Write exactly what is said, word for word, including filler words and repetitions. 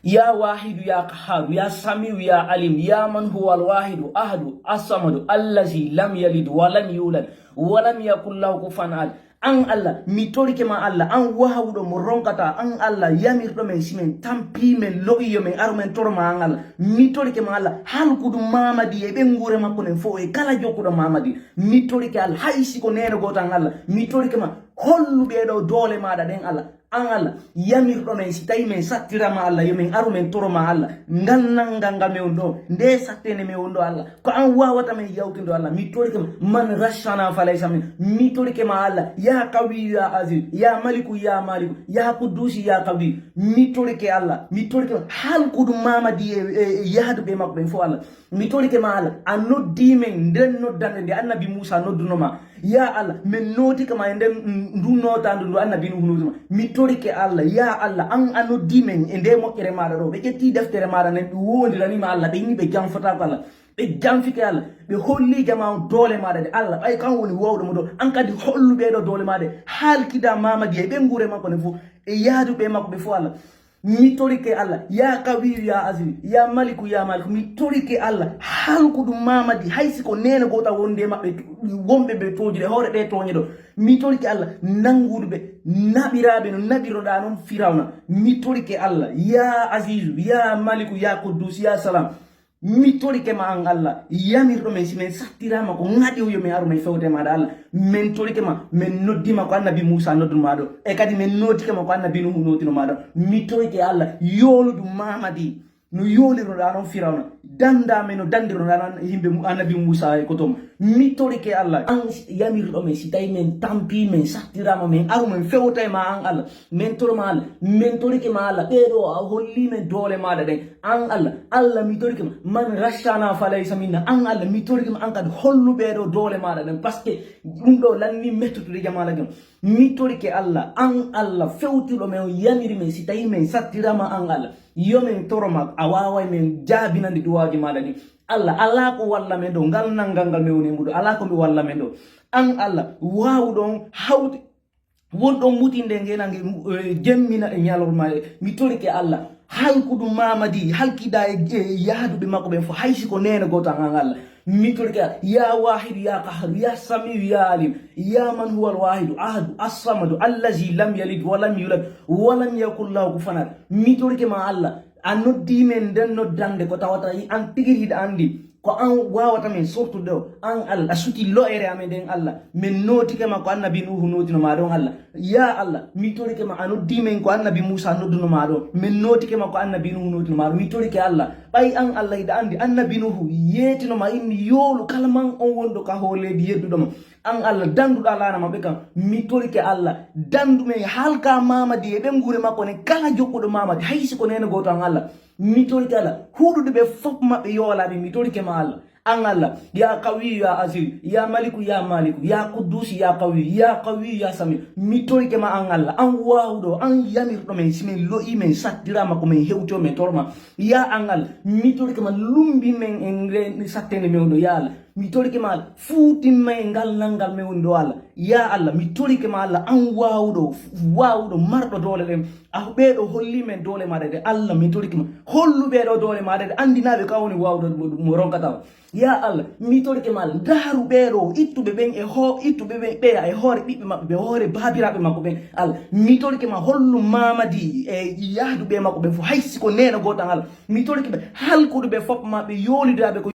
Ya Wahidu, ya Qaharu, ya Samiu, ya Alim, ya man huwa alwahidu ahadu asamadu allazi lam yalid walam yulad walam yakun lahu kufuwan ahad. An Allah, mi torike ma Allah, an wawuɗo mo ronkata, an Allah, yamirɗo men si men tampi men lo'iyo men aru men toro ma an Allah. Mi torike ma Allah, halkudu Mamadi e ɓengure makko nen fof e kala jokkuɗo Mamadi. Mi torike Allah, hay si ko neno gooto an Allah. Mi torike ma hollu ɓeɗo doole maɗa ɗen Allah. An Allah, yamirɗo men si tawi men sattirama Allah, yo men aru men toro ma Allah. Ngal nanngal ngal men woni ɗo, nde sattene men woni ɗo Allah. Ko an wawata men yawtude Allah. Mi torike ma, man rashana falaysa min. Mi torike ma Allah, ya qawiyu ya aziz, ya maliku ya maliku, ya quddusi ya qawiyu. Mi torike Allah, mi torike ma halkudu Mamadi e, e, e yahduɓe makko ɓen fof Allah. Mi torike ma Allah, a noddi men nden noddande nde annabi Musa nodduno ma. Ya Allah, men notike ma e nden, mm, ndun notandu ndu annabi Nuhu nodduno ma. Mi torike Allah, ya Allah, an a noddi men e nde moƴƴere maɗa ɗo. Ɓe ƴetti deftere maɗa nden, ɓe wondirani ma Allah, ɓe inni ɓe janfotako Allah. Ɓe janfike Allah, ɓe holli jama on doole maɗa ɗe Allah. Ɓay kan woni wawɗo mo ɗo, an kadi hollu ɓeɗo doole maɗa ɗe. Halkida Mamadi e ɓengure makko ne fof, e yahduɓe makko ɓe fof Allah. Mi torike Allah, ya qawiyu ya aziz, ya maliku ya maliku, mi torike Allah, halkudu Mamadi, hay si ko nene gota wonde e maɓɓe, wonɓe ɓe tojude hoore ɗe toñe ɗo. Mi torike Allah, nangudu ɓe, naɓiraɓe no naɓiroɗa non Firawna. Mi torike Allah, ya azizu, ya maliku, ya quddus, ya salam. Mi torike ma an Allah, yamirɗo men si men sattirama ko ngaɗi yo men aru men fewte maɗa Allah. Men torike ma, men noddima ko annabi Musa noddun ma ɗo. E kadi men notike ma ko annabi Nuhu notino ma ɗo. Mi torike Allah, yoludu Mamadi no yoliroɗa non Firawna. Danda men no dandiroɗa non yimɓe mu-, annabi Musa e ko tom. Mi torike Allah, an yamirɗo men si tawi men tampi men sattirama men aru men fewta e ma an Allah. Men toro ma Allah, men torike ma Allah, ɓeɗo a holli men doole maɗa ɗen. An Allah, Allah mi torike ma, man rashana falaysa minna. An Allah, mi torike ma, an kadi hollu ɓeɗo doole maɗa ɗen. Parce que ɗum ɗo lanni mettutude jama Allah jam. Mi torike Allah, an Allah fewtirɗo men on yamiri men si tawi men sattirama an Allah. Yo men toro ma, a waway men jaabinande duwaaji maɗa ɗin. Allah, ala ko walla men ɗo, ngal nanngal ngal men woni e muɗum, ala ko mi walla men ɗo. An Allah, wawuɗo on hawti won ɗon mutinde ngenange, eh, jemmina e ñalorma e. Mi torike Allah, halkudu Mamadi, halkida e, e yahduɓe makko ɓen fof, hay si ko nene goto an Allah. Mi torike Allah, ya wahidu, ya qaharu, ya samiu, ya alim, ya man huwa alwahidu, ahadu, assamadu, allazi lam yalid wa lam yulad, wa lam yakun lahu kufuwan ahad. Mi torike ma Allah, a noddi men nden noddande ko tawata an tigi hiɗa andi. Ko an wawata men sortude o, an Allah, a suti lo'ere amen nden Allah. Men notike ma ko annabi Nuhu notino ma ɗon Allah. Ya Allah, mi torike ma a noddi men ko annabi Musa nodduno ma ɗon. Men notike ma ko annabi Nuhu notino ma ɗon. Mi torike Allah. Ɓay an Allah hiɗa andi annabi Nuhu yetino ma inni yolu kala man on wonɗo ka hoore leydi yedduɗo ma. An Allah danduɗa laana maɓɓe kan. Mi torike Allah. Dandu men halka Mamadi e ɓen gure makko ne kala jokkuɗo Mamadi. Hay si ko nene goto an Allah. Mi torike Allah, huɗude ɓe fof maɓɓe yowalaɓe, mi torike ma Allah. An Allah, ya qawiyu, ya azizu, ya maliku, ya maliku, ya quddusi, ya qawiyu, ya qawiyu, ya sami. Mi torike ma an Allah, an wawuɗo, an yamirɗo men, si men lo'i men sattirama ko men hewti o men torma. Ya an Allah, mi torike ma lumbi men e nde sattende men ɗo, ya Allah. Mi torike ma Allah, fuutin men e ngal nanngal men woni ɗo Allah. Ya Allah, mi torike ma Allah, an wawuɗo, wawuɗo, marɗo doole ɗen. A ɓeɗo holli men doole maɗa ɗe. Allah, mi torike ma. Hollu ɓeɗo doole maɗa ɗe. Andinaɓe ka woni wawuɗo mo, mo ronkata o. Ya Allah, mi torike ma Allah. Ndaru ɓeɗo ittuɓe ɓen e ho-, ittuɓe ɓen ɓeya e hoore ɓiɓɓe maɓɓe ɓe, hoore babiraɓe makko ɓen. Allah, mi torike ma hollu Mamadi e yahduɓe makko ɓen fof. Hay si ko nena goto an Allah. Mi torike ɓe halkuɗo ɓe fof maɓɓe yolidaɓe ko